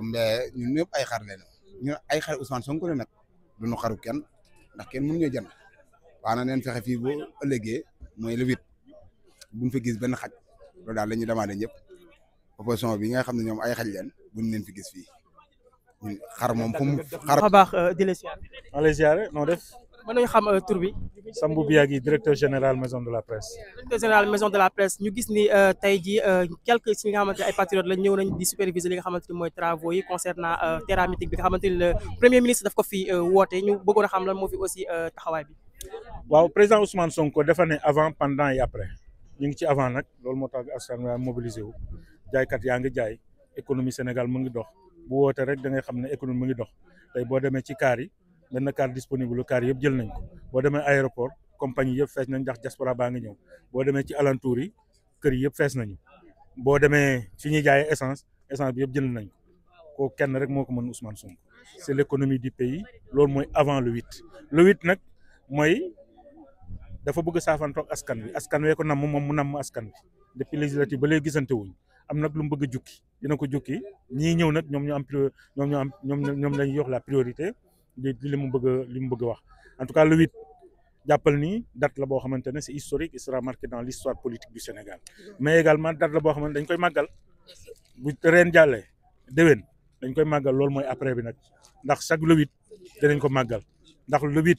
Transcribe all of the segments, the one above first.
mais ñun ñëpp ay xar lañu ñun ay xar Ousmane Sonko la nag duñu xaru kenn ndax kenn mënuñoo jënd waaye nag neen fexe fii boo ëllëgee mooy le 8 buñ fa gis benn xaj loolu daal la ñuy demandé ñëpp opposition bi nga xam ne ñoom ay xaj leen buñ leen fi gis fii ñun xar moom fu mu xar baax di la siyaar. maa lay ziare noo def. mën nañu xam tur bi. Sambou Biagui directeur général maison de la presse. directeur général maison de la presse ñu gis ni tey jii quelques si nga xamante ne ay patriotes lañ ñëw nañ di superviser li nga xamante ni mooy travaux yi concernant terrain mythique bi nga xamante ni le premier ministre daf ko fi woote ñu bëggoon a xam lan moo fi aussi taxawaay bi. waaw président Ousmane Sonko dafa ne avant pendant et après ñu ngi ci avant nag loolu moo tax askan wi mobilisé wu jaaykat yaa ngi jaay économie Sénégal mu ngi dox bu woote rek da ngay xam ne économie mu ngi dox tey boo demee ci car yi benn car disponible car yëpp jël nañ ko boo demee aéroport compagnie yëpp fees nañ ndax diaspora baa ngi ñëw boo demee ci alentour yi kër yi yëpp fees nañu boo demee fi ñuy jaayee essence bi yëpp jël nañ ko kenn rek moo ko mën Ousmane Sonko c'est l'économie du pays loolu mooy avant le 8 le 8 nag mooy dafa bëgg saafantoog askan wee ko namm moom mu namm askan wi depuis législative ba léegi gisante wuñ am nag lu mu bëgg a jukki dina ko jukki ñii ñëw nag ñoom lañuy yox la priorité li mu bëgg a wax en tout cas le 8 jàppal ni date la boo xamante ne c'est historique il sera marqué dans l'histoire politique du Sénégal mais également date la boo xamante dañ koy màggal bu ren jàllee déwén dañ koy màggal loolu mooy après bi nag ndax chaque le 8 dinañ ko màggal ndax le 8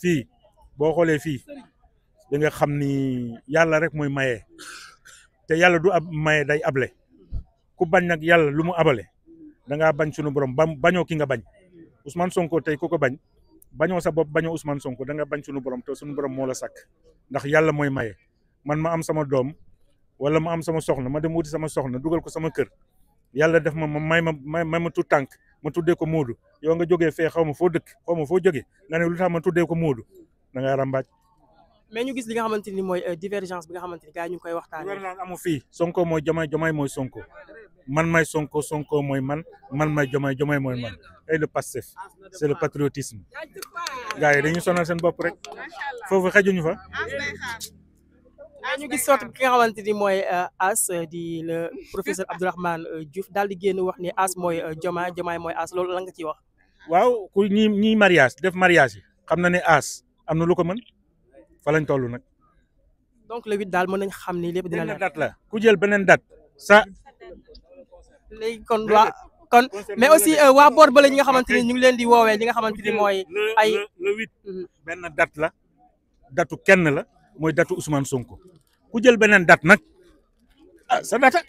fii boo xoolee fii da nga xam ni yàlla rek mooy maye te yàlla du ab maye day able ku bañ nag yàlla lu mu abale da ngaa bañ sunu borom bañoo ki nga bañ Ousmane Sonko tey ku ko bañoo sa bopp bañoo Ousmane Sonko da nga bañ sunu borom te sunu borom moo la sàkk ndax yàlla mooy maye man ma am sama doom wala ma am sama soxna ma dem wuti sama soxna dugal ko sama kër yàlla def ma may ma tuut tànk ma tuddee ko Moodu yow nga jógee fee xaw ma foo dëkk xaw ma foo jógee nga ne lu tax ma tuddee ko Moodu da ngaa rambaaj. mais ñu gis li nga xamante ni mooy divergence bi nga xamante ni gars yi ñu ngi koy waxtaanee. divergence amu fii Sonko mooy Diomaye mooy Sonko man may Sonko mooy man may Diomaye mooy man et le Pastef c'est le patriotisme gars yi dañuy sonal seen bopp rek foofu xajuñu fa. ñu gis sorte bi ki nga xamante ni mooy As di le professeur Abdourahmane Diouf daal di génn wax ni As mooy Diomaye mooy As loolu la nga ciy wax. waaw ku ñi mariage def mariage yi xam na ne As am na lu ko mën fa lañ toll nag. donc le 8 daal mën nañ xam ni lépp dina leer. date la ku jël beneen date ça. léegi kon mais aussi waa boor bële ñi nga xamante ni ñu ngi leen di woowee ñi nga xamante ni mooy ay le 8 benn date la datu kenn la mooy datu Ousmane Sonko ku jël beneen date nag ah sa data.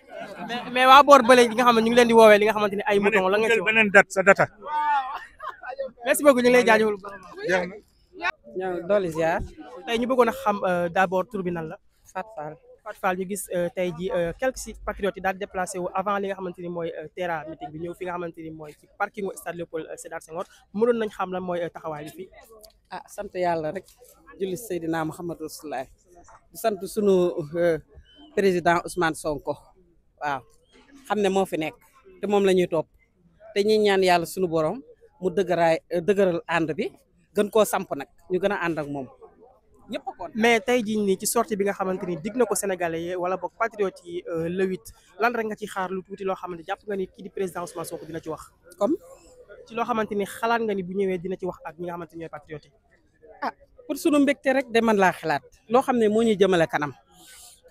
mais waa boor bële ñi nga xam ne ñu ngi leen di woowee li nga xamante ni ay mouton la nga ci jël beneen date sa data. merci beaucoup ñu ngi lay jaajëfal. ñoo dooli ziar. tey ñu bëggoon a xam d'abord tur bi nan la. Fatou Fall ñu gis tey ji quelques patriotes yi daal déplacé wu avant li nga xamante ni mooy terrain mythique bi ñëw fi nga xamante ni mooy ci parking stade Léopold Sédar Senghor mënoon nañ xam lan mooy taxawaay bi fii. ah sant yàlla rek julli Seydina Muhammadu Rasulullah di sant sunu président Ousmane Sonko waaw xam ne moo fi nekk te moom la ñuy topp te ñi ñaan yàlla sunu borom mu dëgëral ànd bi gën koo samp nag ñu gën a ànd ak moom. mais tey jii nii ci sortie bi nga xamante ni dig na ko Sénégalais yi wala boog patriotes yi le 8 lan rek nga ci xaar lu tuuti loo xamante jàpp nga ni kii di président Ousmane Sonko dina ci wax. comme ci loo xamante ni xalaat nga ni bu ñëwee dina ci wax ak ñi nga xamante ni ñooy patriotes yi. ah pour sunu mbégte rek de man laa xalaat loo xam ne moo ñuy jëmale kanam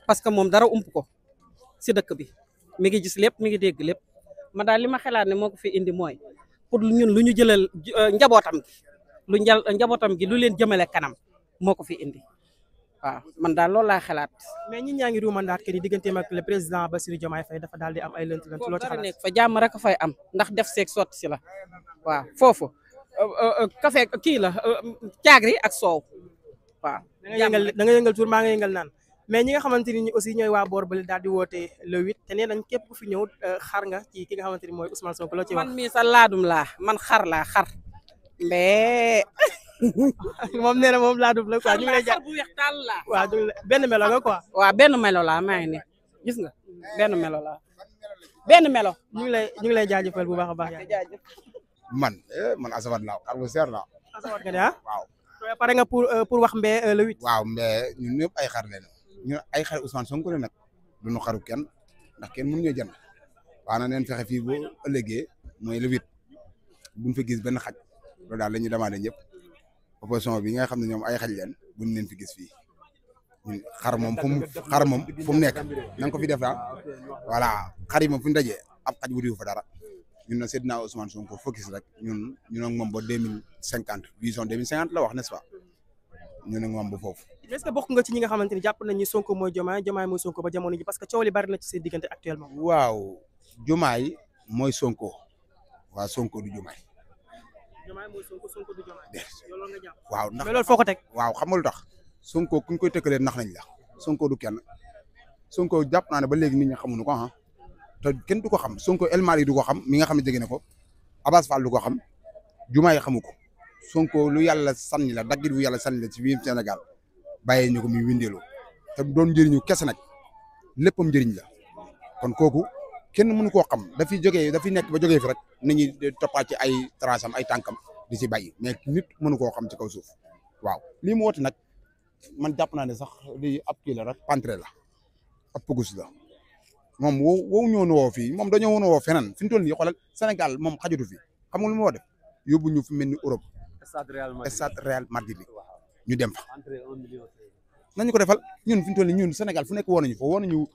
parce que moom dara ump ko si dëkk bi mi ngi gis lépp mi ngi dégg lépp ma daal li ma xalaat ne moo ko fi indi mooy pour ñun lu ñu jëlal njabootam gi njabootam gi lu leen jëmale kanam. moo ko fi indi waaw man daal loolu laa xalaat. mais ñi ñaa ngi ruumandaat que ni digganteem ak le président Bassirou Diomaye Faye dafa daal di am ay lënt loo ci xalaat nekk fa jàmm rek fay am ndax def seeg sotti si la waaw foofu café kii la caagri ak soow waaw. da nga yëngal tur maa nga yëngal naan mais ñi nga xamante ni aussi ñooy waa boor bale daal di woote le 8 te nee nañ képp ku fi ñëw xar nga ci ki nga xamante ni mooy Ousmane Sonko loo ci wax. man mii sa laadum laa man xar laa xar mais. moom nee na moom laa dugg la quoi ñu ngi lay xar bu weex tàll laa. waaw benn melo nga quoi. waaw benn melo laa maa ngi ne gis nga benn melo laa benn melo. ñu ngi lay jaajëfal bu baax a baax. jaajëf. man Asawad laa xar bu seer laa. Asawad nga de ah. waaw. pare nga pour wax mbee le 8. waaw mbee ñun ñëpp ay xar lañu ñun ay xar Ousmane Sonko la nag duñu xaru kenn ndax kenn mënuñoo jënd waaye nag neen fexe fii boo ëllëgee mooy le 8 buñ fa gis benn xaj loolu daal la ñuy demandé ñëpp opposition bi nga xam ne ñoom ay xaj leen buñ leen fi gis fii xar moom fu mu nekk na nga ko fi def daal voilà xar yi moom fu ñu dajee ab xaj bu diw fa dara ñun nag Seydina Ousmane Sonko focus rek ñun ak moom ba 2050 vision 2050 la wax n'est-ce pas ñun ak moom ba foofu. est-ce que bokk nga ci ñi nga xamante ni jàpp nañ ni Sonko mooy Diomaye Diomaye mooy Sonko ba jamono ji parce que coow li bari na ci seen diggante actuellement. waaw Diomaye mooy Sonko waaw Sonko du Diomaye. Diomaye mooy Sonko Sonko du Diomaye. loolu nga jàpp. waaw ndax mais loolu foo ko teg. waaw xam nga lu tax Sonko kuñ koy tëkkalee nax nañ la Sonko du kenn Sonko jàpp naa ne ba léegi nit ñi xamuñu ko ah te kenn du ko xam Sonko El Malick du ko xam mi nga xam ne jege na ko Abass Fall du ko xam Diomaye xamu ko Sonko lu yàlla sànni la daggit bu yàlla sànni la ci biir Sénégal bàyyee ñu ko muy windeeloo te doon njëriñu kese nag léppam njëriñ la kon kooku kenn mënu koo xam dafiy nekk ba jógee fi rek nit ñi toppaat ci ay trasam ay tànkam di ci bàyyi mais nit mënu koo xam ci kaw suuf waaw lii mu woote nag man jàpp naa ne sax lii ab kii la rek pantre la ab pugus la moom woo ñëwoon woo fii moom dañoo woon woo feneen fi ñu toll nii xoolal Sénégal moom xajatu fi xam nga lu ma woo def yóbbu ñu fi mel ni Europe stade Real Madrid ñu dem fa nañu ko defal ñun fi ñu toll nii ñun Sénégal fu nekk woo nañu fa woo nañu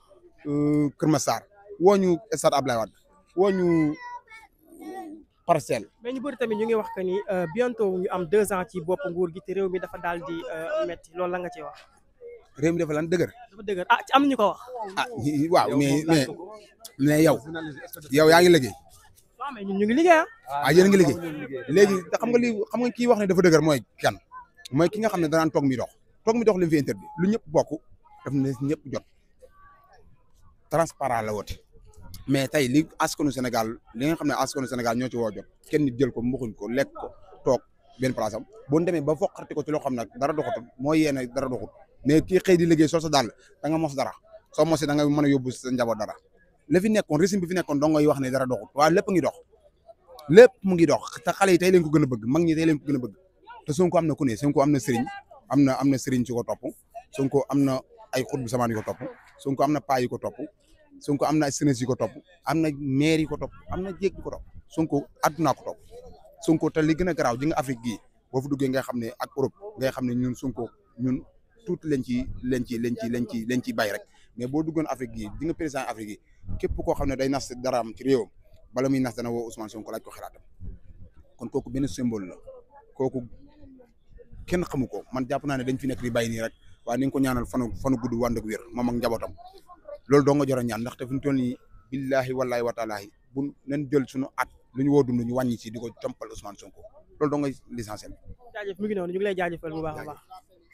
Kër Massar woo ñu stade Abdoulaye Wade woo ñu Parcelles. mais ñu bëri tamit ñu ngi wax que ni bientôt ñu am 2 ans ci bopp nguur gi te réew mi dafa daal di metti loolu la nga ciy wax. réew mi dafa lan dëgër. dafa dëgër ah am ñu ko wax. ah waaw mais yow yaa ngi liggéey. waaw mais ñun ñu ngi liggéey ah yéen a ngi liggéey léegi xam nga kii wax ne dafa dëgër mooy kan mooy ki nga xam ne danaan toog mi dox li mu fi interdit lu ñëpp bokk daf ne ñëpp jot transparent la woote mais tey li askanu Sénégal li nga xam ne askanu Sénégal ñoo ci woo jot kenn nit jël ko mbuxuñ ko lekk ko toog benn place am boo demee ba foqarti ko ci loo xam nag dara doxatul moo yéene dara doxut mais kii xëy di liggéey soo sa daal da nga mos dara soo mosee da nga mën a yóbbu sa njaboot dara la fi nekkoon régime bi fi nekkoon dong ngay wax ne dara doxut waaye lépp ngi dox lépp mu ngi dox te xale yi tey leen ko gën a bëgg mag ñi tey leen ko gën a bëgg te Sonko am na ku ne Sonko am na sëriñ am na sëriñ ci ko topp Sonko am na ay xut bu samaan yi ko topp Sonko am na paa yi ko topp Sonko am na sénégalais yi ko topp am na maire yi ko topp am na jéeg yi ko topp Sonko àdduna ko topp Sonko te li gën a garaaw ji nga Afrique gii boo fa duggee ngay xam ne ak Europe ngay xam ne ñun Sonko ñun tuuti leen ci bay rek mais boo duggoon Afrique gii di nga président Afrique yi képp koo xam ne day nas dara am ci réewam bala muy nas dana woo Ousmane Sonko laaj ko xalaatam kon kooku benn symbole la kooku kenn xamu ko man jàpp naa ne dañ fi nekk di bàyyi nii rek waaye ni nga ko ñaanal fanu gudd wànd ak wér moom ak njabootam loolu doo nga jor a ñaan ndaxte fi mu toll nii billahi wallahi wa taalaahi bu nen jël suñu at lu ñu woo dund ñu wàññi ci di ko compal Ousmane Sonko loolu doo nga l'essentiel. jaajëf mi ngi noonu ñu ngi lay jaajëfal bu baax a baax.